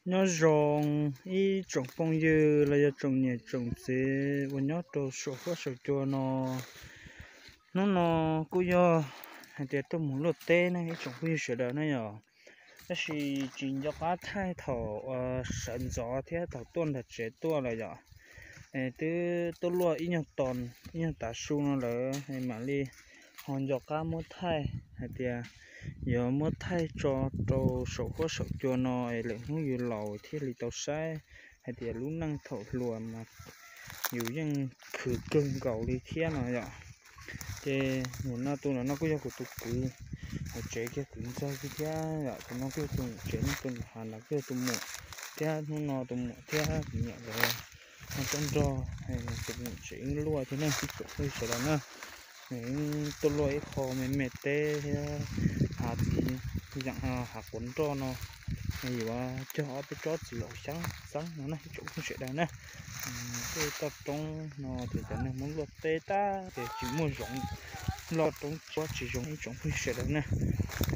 Nyob zoo ib tsoom phooj ywg los yog tsoom niam tsoom txiv uas nyob rau saum huab saum cua no. Hnub no kuj yog hais tias tuaj mus luaj teb ne ib tsoom phooj ywg sawv daws na yom. Tab sis tsis nco qab thaij thaum sawv ntxov thiab thaum tuaj nram tsev tuaj lawm yom. Twb tuaj luaj ib nyuag tav su no lawm mam li ho nco qab muab thaij hais tias yuav muab thaij tso rau saum huab saum cua no es lwm hnub yus laus thiaj li tau saib hais tias lub neej thaum hluas mas yus yeej khwv kawg nkaus li thiab no yom. Ces nim no tus no kuj yog kuv tus kwv, hauv tsev kiag kwv ntxawg kiag thiab yom. Tus no kuj yog tus niam tsev, tus hav no kuj yog tus muam thiab hnub no tus muam thiab tus niam lawv ho tuaj nrog tus niam tsev luaj thiab ne ib tsoom phooj ywg sawv daws na. Tuaj luaj ib qho me me teb thiab hav txiv yeem hav quav nroj no, yuav cog ob peb tsob txiv laum xeeb xeeb no na ib tsoom phooj ywg sawv daws na. Tej toj roob no ces cov neeg muab luaj teb tag ces tsis muaj zoov, loj roob tsuab tsis zoo ib tsoom phooj ywg sawv daws na.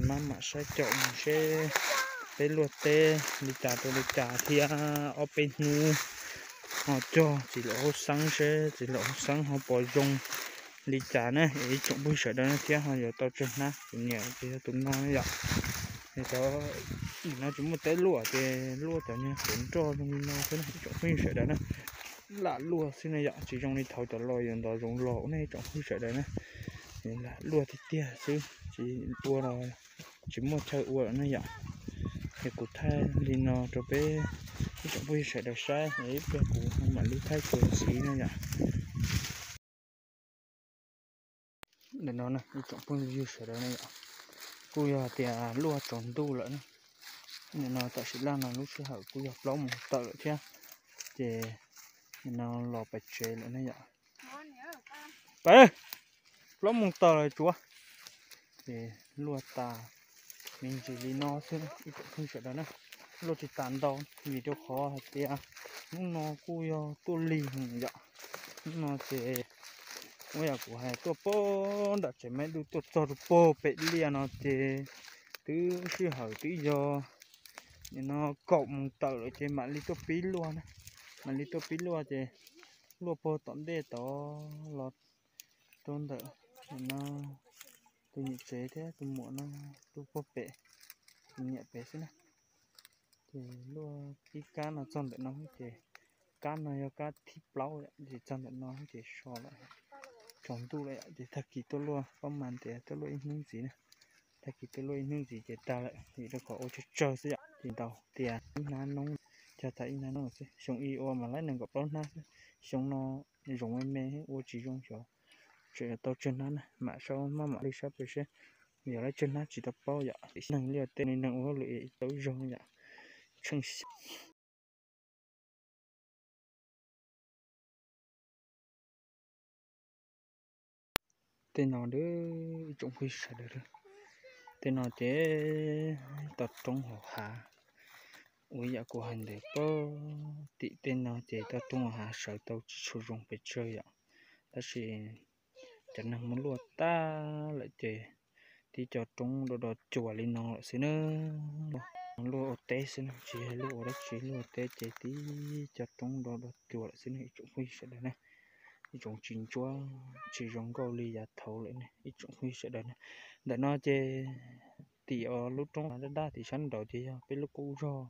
Maj mam saib caum mus seb peb luaj teb li cas rau li cas thiab ob peb hnub ho cog txiv laum hauv xeeb seb txiv laum hauv xeeb ho puas zoo li cas na ib tsoom phooj ywg sawv daws na thiab ho yuav tau tsawg hnab. Kuv niam ces yog tus no yom. Cov nim no tsis muaj teb luaj ces luaj cov niag quav nroj zoo li no xwb na ib tsoom phooj ywg sawv daws na. Lam luaj xwb na yom, tsis zoo li thaum cov laus yuav ntov zoov los ne ib tsoom phooj ywg sawv daws na. Lam luaj tiag tiag xwb tsis ua los tsis muaj chaw ua lawm na yom. Es kuv thaij li no rau peb ib tsoom phooj ywg sawv daws saib es ib pliag kuv mam li thaij txuas ntxiv na yom. Ntawm no ib tsoom phooj ywg sawv daws na yom, kuj yog tias luaj tsaus ntuj lawm na. Nim no tam sim laj no lub sij hawm kuj yog plaub moos tawm lawm thiab, ces nim no los pem tsev lawm na yom. Pem plaub moos tawm lawm tsuav, ces luaj tas me ntsis li no xwb ib tsoom phooj ywg sawv daws na. Luaj tsis tas ntau vim rau qhov hais tias hnub no kuj yog tuaj lig yom. Hnub no ces ua yam kuv hais tuaj pog nram tsev Maib Duj tuaj txog rau pog pem liaj no ces twb sij hawm twb yog nim no kaum moos tawm lawm ces mam li tuaj pib luaj na. Mam li tuaj pib luaj ces luaj pog tom ntej tod los rau ntawm nim no tus niam tsev thiab tus muam no tuaj pog pem, tus niam pem xwb na. Ces luaj pib kab no txog ntawm no ces kab no yog kab thib plaub ces txog ntawm no ces so lawm, tsaus ntuj lawm ces tag kis tuaj luaj, paub mas tias tuaj luaj ib hnub ntxiv na. Tag kis tuaj luaj ib hnub ntxiv ces tag lawm vim rau qhov ua tsawg tsawg xwb yom. Ces ntau tias ib hnab noob, cog tas ib hnab noob xwb, xyoo ib ua mas laib nees nkaum plaub hnab xwb. Xyoo no zoov me me ua tsis zoo xyov, tseem tau tsawg hnab na, mam saib maj mam li saib pes seb. Yog laib tsawg hnab tsis tau paub yom, neeg liaj teb neeg ua hauj lwm tau zoo yom, tsheej xyov. Tej no ib tsoom phooj ywg sawv daws, tej no ces toj roob hauv hav, ua yam kuv hais ntawd pog tim tej no ces toj roob hauv hav sawv tau tsis tshua zoo pes tsawg yom, tab sis cov neeg muab luaj tag lawm ces tib co roob do do cuas li no lawm xwb na. Luaj ua teb xwb na, tsis yog luaj ua dab tsi, luaj ua teb ces tib co roob do do cuas lawm xwb na ib tsoom phooj ywg sawv daws na. Ib tsoom tsis ntsuab tsis zoo nkauj li yav thaud lawm ne ib tsoom phooj ywg sawv daws na. Ntawm no ces tim lub roob daj daj tim sab nraud ces yog peb lub qub zog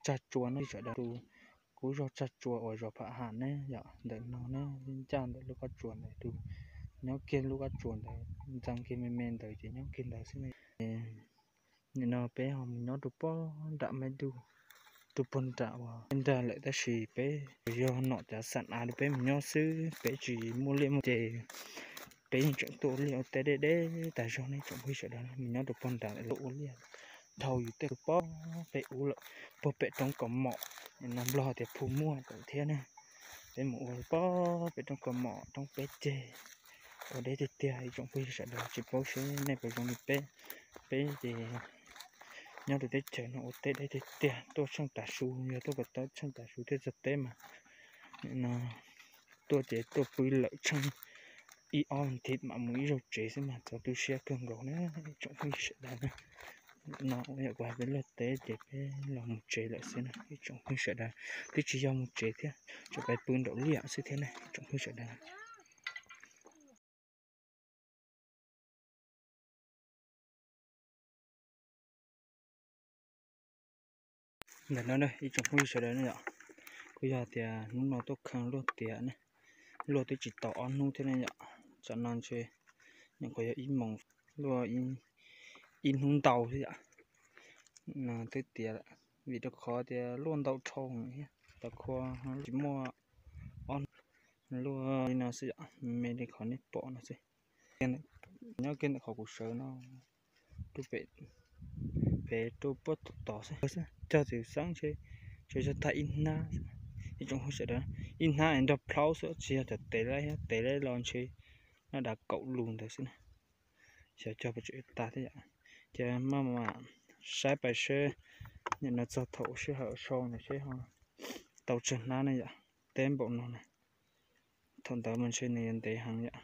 tsag tsua no sawv daws, tus qub zog tsag tsua uas zos Pham Ham ne yom, ntawm no ne, ncaj ntawm lub qab tsuas ntawd tus, nyob kiag lub qab tsuas ntawd ntxeev kiag me me ntawd ces nyob kiag ntawd xwb ne. Nim no peb ho mus nyob rau pog nram Maib Duj, rau pog nram uas nrag lawm tab sis peb yog nom cav xam av rau peb mus nyob xwb, peb tsis muaj liaj muaj teb ces peb yeej tseem tuaj ua liaj ua teb deb deb tas zog ne tsoom phooj ywg sawv daws, mus nyob rau pog nram lawm ua liaj dhau yus tej tus pog pem ub lawm, pog pem roob kaus mom, no nplog tias phu muaj lawm thiab ne. Peb mus ua pog pem roob kaus mom roob peb ceg, ua deb tiag tiag ib tsoom phooj ywg sawv daws, tsis paub seb nej puas zoo li peb. Peb ces nyob rau teb chaws no ua teb deb tiag tiag, tuaj tsheej tav su, yog tuaj kom tau tsheej tav su thiaj txog teb mas no tuaj ces tuaj pw lawm tsheej ib ob thiv mam mus ib zaug tsev xwb mas txaus tu siab kawg nkaus na ib tsoom phooj ywg sawv daws na. No yog kuv hais peb luaj teb ces peb los mus tsev lawm xwb na ib tsoom phooj ywg sawv daws. Twb tsis yog mus tsev thiab, tsuas peb pw nraum liaj xwb thiab ne ib tsoom phooj ywg sawv daws. Ntawm no ib tsoom phooj ywg sawv daws ne yom, kuj yog tias hnub no tuaj khaws luaj tiav ne, luaj twb tsis tau ob hnub thiab ne yom. Tsam no ntshe nyuam qhuav yog ib moos, luaj ib hnub ntau xwb yom. No twb tiav lawm vim rau qhov tias luaj ntau dhau thiab, tau khua tsis muaj ob hnub, luaj li no xwb yom, me li qhov nej pom no xwb. Nyob kiag ntawm qhov kuv sawv no, rau pem, pem rau puag tom xwb, cog txiv xeeb ntshe tsuas yog tag ib hnab, ib tsoom phooj ywg sawv daws, ib hnab es nrog plhaub xwb tsis yog cov tev laib thiab, tev laib los ntshe noj dav kaum lus ntawd xwb na. Xyov cog puas tseem tag thiab yom. Ces maj mam saib pais seb, nim no txog thaum sij hawm sau ntawd seb ho tau tsawg hnab ne yom, teb npaum no na. Thaum ntawd mas ntshe nws yuav ntev heev yom.